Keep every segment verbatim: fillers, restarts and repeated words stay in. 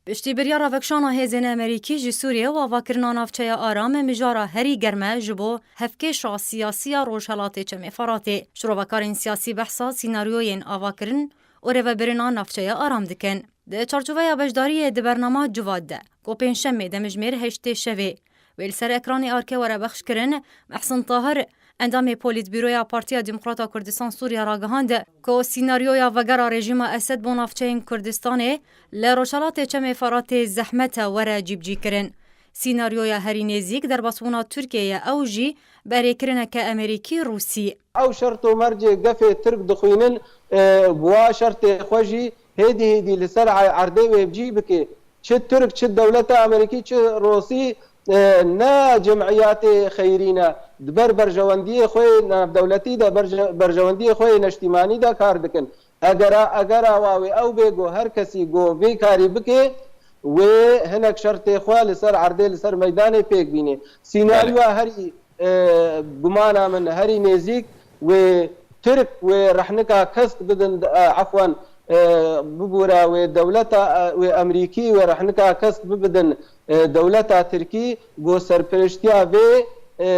Piştî biryara vekişana hêzên Amerîkî ji Sûriyê û avakirina navçeya aram, mijara herî germe ji bo hevkêşa siyasî ya Rojhelatê Çemê Feratê. Şirovekarên siyasî behsa sînaryoyên avakirin û rêvebirina navçeya aram dikin. Di çarçoveya beşdariyê di bernama Civat de, ku pêncşemê demjimêr heştê şevê, wê li ser ekranê ARKê were bexş kirin, Mehsin Tahir, endamê Polîtbîroya Partiya Demokrata Kurdistan Sûriye ragihand, ku sînaryoya vegera rejîma Esed bo navçeyên Kurdistanê li Rojhelatê Çemê Feratê zehmet e were cîbicîkirin. Sînaryoya herî nêzîk derbasbûna Tirkiyê ye, ew jî berêkirineke Amerîkî-Rûsî. Ew şert û mercê gefê Tirk dixwînin, e, bi wa şertê xwe jî hêdî hêdî li ser e-, erdê wê cî bike. Çi Tirk, çi dewleta Amerîkî, çi Rûsî, e, ne cemiyatê xeyrî ne. Di ber berjewendiyê xwe yê navdewletî de, berje-, berjewendiyê xwe yê neştîmanî de kar dikin. Egera, egera wa wê ew bê ku her kesî ku vê karî bike, wê hinek şertê xwe li ser erdê, li ser meydanê pêk bîne. Sînaryoya herî, e, gumana min herî nêzîk wê Tirk wê rehnika kesk bidin, e, efwen, e, bibûre wê dewleta, e, wê Amerîkî wê rehnika kesk bibidin, e, dewleta Tirkî ku serpiriştiya vê, e,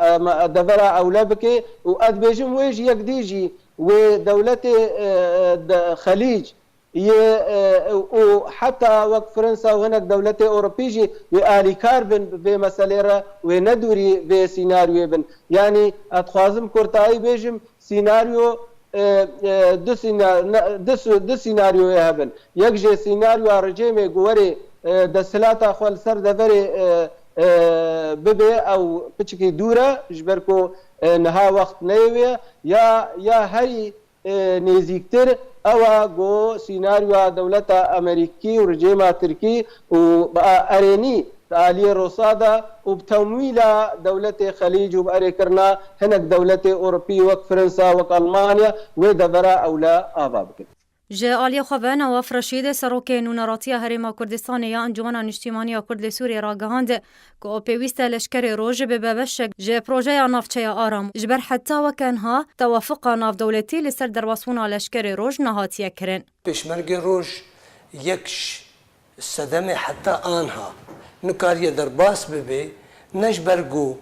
em, devera ewle bike û ez dibêjim wê ji yekdî jî wê dewletê, e, de Xelîc yê, e, û heta wek Fransa û hinek dewletê Ewropî jî wê alîkar bin bi vê meselê re, wê ne dûrî vê sînaryê bin. Yanî ez dixwazim kurtayî bêjim, sînaryo, e, e, du sîna-, ne, du sî-, du sînaryoyê hebin. Yek jê sînaryoya rejîmê ku werê, e, desthilata xwe li ser deverê, e, e, bibe, ew piçikî dûr e, ji ber ku, e, niha wext neyê wê ye. Ya, ya herî e, nêzîktir ew e ku sînaryoya dewleta Amerîkî û rejîma Tirkî û bi erênî di aliyê Rûsa de û bi temwîla dewletê Xelîc û bi erêkirina hinek dewletê Ewropî wek Fransa, wek Almanya wê devera ewle ava bikin. Ji aliyê xwe ve Newaf Reşîd, serokê Nûneratiya Herêma Kurdistanê ya Encûmena Niştîmaniya Kurd li Sûriyê ragihand, ku pêwîst e leşkerê Roj bibe beşek ji projeya navçeya aram, ji ber heta weke niha tewafiqa navdewletî li ser derbasbûna leşkerê Roj nehatiye kirin. Pêşmergê Roj yek ji sedemê heta anha nikariye derbas bibe, ne ji ber ku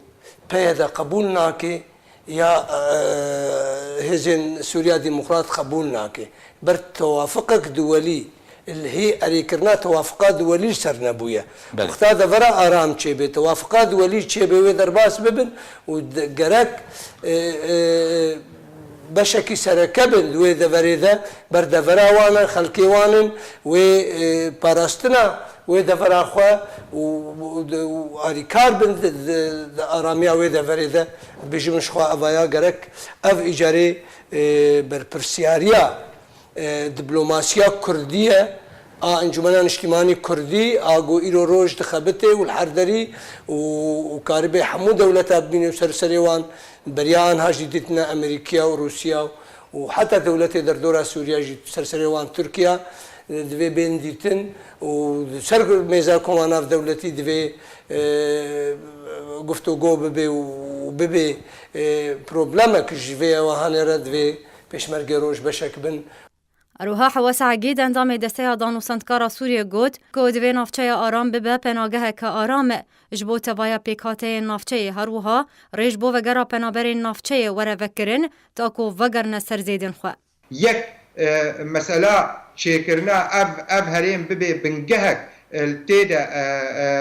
P Y D qebûl nake, ya, e, hêzên Sûriya Demokrat qebûl nake. Ber tewafiqek duwelî, li hê erêkirina tewafiqa duwelî li ser nebûye. Belê. Wexta devera aram çêbe, tewafiqa duwelî çêbe wê derbas bibin û de-, gerek, e, e, beşekî sereke bin di wê deverê de, ber devera wan e, xelkê wan in, wê, e, parastina wê devera xwe û, û, û alîkar bin di, di, di aramiya wê deverê de. Bijim ji xwe evaya gerek ev îcarê, e, berpirsiyariya, e, diplomasiya Kurdî ye, a Encûmena Niştîmanî Kurdî, a ku îro roj dixebitê û li her derî û, û karibê hemû dewleta bibîne û ser serê wan beriya anha jî dîtine Amerîkiya û Rûsiya û heta dewletê derdora Sûriya jî ser serê wan Tirkiya, e, divê bên dîtin û ser mêza koma navdewletî divê, e, guftûgo bibe û bibe, e, problemek ji vê ewahanê re divê Pêşmergê Roj beşek bin. Her wiha Hewa Seegîd, endamê Desteya Dan û Sendkara Sûriyê got ku divê navçeya aram bibe penageheke aram e ji bo tevaya pêkhateyên navçeyê, her wiha rê ji bo vegera penaberên navçeyê were vekirin, ta ku vegerine ser zêdên xwe. Yek, e, mesela çêkirina ev, ev herêm bibe bingehek, e, tê de, e, e,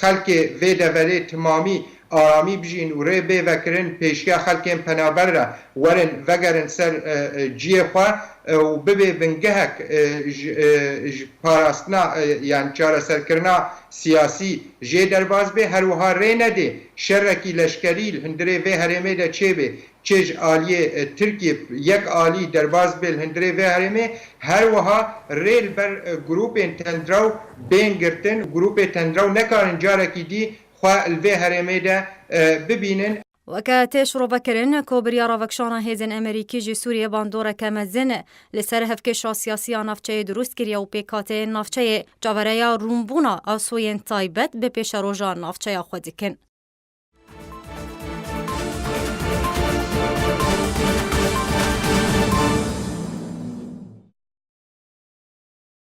xelkê vê deverê timamî aramî bijîn û rê bê vekirin pêşiya xelkên penaber re werin vegerin ser, e, e, ciyê xwe, e, û bibe bingehek, e, ji, e, ji parastina, e, yan çareserkirina siyasî jê derbas bê, her wiha rê nedê şerekî leşkerî li hundirê vê herêmê de çêbê, çê ji aliyê, e, Tirkiyê yek alî derbas bê li hundirê vê herêmê, her wiha rê li ber, e, grûpên tendrew bên girtin, grûpê tendrew nekarin carekî dî xwe li vê herêmê de, e, bibînin. Weke tê şirovekirin ku biryara vekişana hêzên Amerîkî ji Sûriyê bandoreke mezin li ser hevkêşa siyasî ya navçeyê dirust kiriye û pêkhateyên navçeyê çavereya rûnbûna asoyên taybet bi pêşeroja navçeya xwe dikin.